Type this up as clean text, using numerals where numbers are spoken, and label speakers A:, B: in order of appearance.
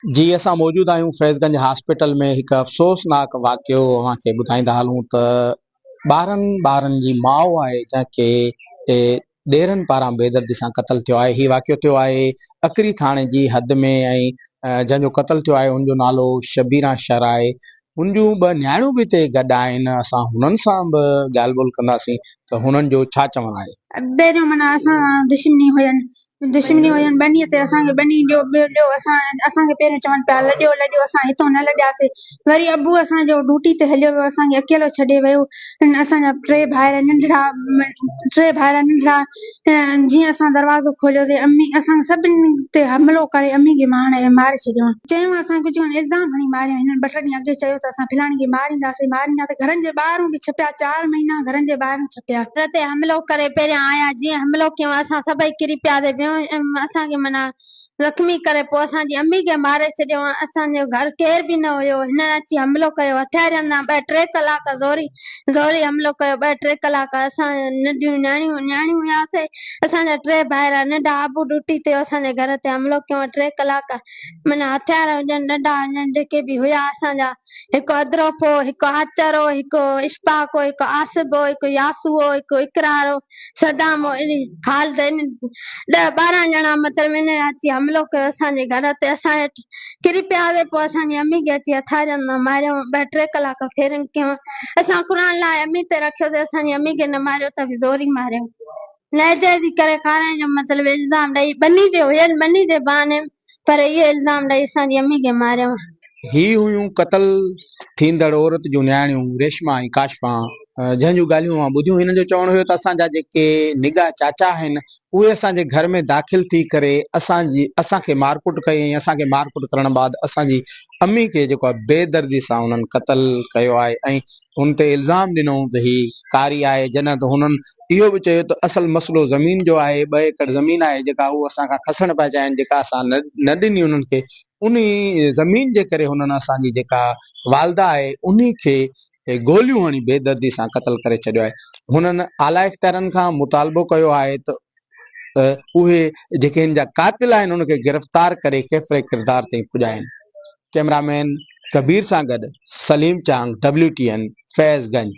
A: جي اسان موجود آهيون فيض گنج هاسپيٽل ۾ هڪ افسوسناڪ واقعو اوهان کي ٻڌائيندا هلون ته ٻارهن ٻارن جي ماء آهي جنهن کي ڏيرن پاران بيدردي سان قتل ٿيو آهي هي واقعو ٿيو آهي اڪري ٿاڻي جي حد ۾ ۽ جنهن جو قتل ٿيو آهي ان جو نالو شبيران شر آهي هن جون ٻه نياڻيون به هتي گڏ آهن اسان هنن سان به ڳالهه ٻولهه ڪنداسين ته هنن جو ڇا چوڻ آهي.
B: پهريون معنيٰ اسان سان دشمني هين دشمني هين ٻني تي اسان کي ٻني ڏيو ٻيو ڏيو اسان اسان کي پهريون چون پيا لڏيو لڏيو اسان هتو نه لڏياسي وري ابو اسان جو ڊوٽي تي هليو ويو اسان کي اڪيلو ڇڏي ويو اسان جا ٽي ڀائر ننڍڙا ٽي ڀائر ننڍڙا جيئن اسان دروازو کوليوسي امي اسان سڀني تي حملو ڪري امي کي ماڻ ماري ڇڏيو چيو اسان ڪجهه ڪونه الزام هڻي ماريو هنن ٻه ٽي ڏينهن اڳي چيو ته اسان فلاڻي کي مارينداسين مارينداسين گهرن جي ٻاهرون به ڇپيا چار مهينا گهرن جي ٻاهرون ڇپيا.
C: گهر تي حملو ڪري پهريان آيا جيئن حملو ڪيون اسان سڀئي ڪري پياسي بيهوش اسان کي معنيٰ زخمي ڪري پوء اسان جي امي کي ماري ڇڏيو اسان جو گهر ڪير به نه هيو هنن اچي حملو ڪيو هٿيارن سان ٻه ٽي ڪلاڪ زوري زوري حملو ڪيو ٻه ٽي ڪلاڪ اسان ننڍيون نياڻيون نياڻيون هياسي اسان جا ٽي ڀائر ننڍا ابو ڊوٽي تي اسان جي گهر تي حملو ڪيو ٽي ڪلاڪ معنيٰ هٿيار هجن، ڏنڊا هجن، جيڪي به هيا اسان جا، هڪ ادروف هو، هڪ آچر هو، هڪ اشفاق هو، هڪ آصف هو، هڪ ياسو هو، هڪ اقرار هو، صدام هو، انهي خالد انهي ڏهه 12 ڄڻا مطلب انهي اچي حملو ڪيو اسان جي گهر تي، اسان هيٺ ڪري پياسي، پوء اسان جي امي کي اچي هٿارين مان ماريائون، ٻه ٽي ڪلاڪ فيرنگ ڪيائون، اسان قرآن لاهي امي تي رکيوسي، اسان جي امي کي نه ماريو ته به زوري ماريائون. ناجائزي ڪري کارائڻ جو مطلب الزام ڏئي ٻني جي هين ٻني جي بهاني پر اهو الزام ڏئي اسان جي امي کي ماريو.
A: هي هيون قتل ٿيندڙ عورت جون نياڻيون ريشما ۽ ڪاشفا جنهن جون ڳالهيون اوهان ٻڌيون هنن جو چوڻ هيو ته اسان جا جيڪي نگا چاچا آهن اهي اسان جي گهر ۾ داخل ٿي ڪري اسان جي اسان کي مارڪٽ ڪئي ۽ اسان کي مارڪٽ ڪرڻ بعد اسان جي امي کي جيڪو آهي بيدردي سان انهن قتل ڪيو آهي ۽ هن تي الزام ڏنو ته هي ڪاري آهي جڏهن ته هنن اهو به چيو ته اصل مسئلو زمين جو آهي، ٻه ايڪڙ زمين آهي جيڪا هو اسان کان کسڻ پيا چاهين جيڪا اسان نه ڏني انهن کي انهي زمين جي ڪري هنن اسان جي جيڪا والده آهي انهي کي گوليون هڻي بيدردي سان قتل ڪري ڇڏيو آهي. هنن اعليٰ اختيارن کان مطالبو ڪيو آهي ته اهي جيڪي هن جا قاتل آهن انهن کي گرفتار ڪري ڪيفر ڪردار تائين پڄائين. ڪئميرا مين ڪبير سان گڏ Saleem Chang, W T N, Faiz Ganj.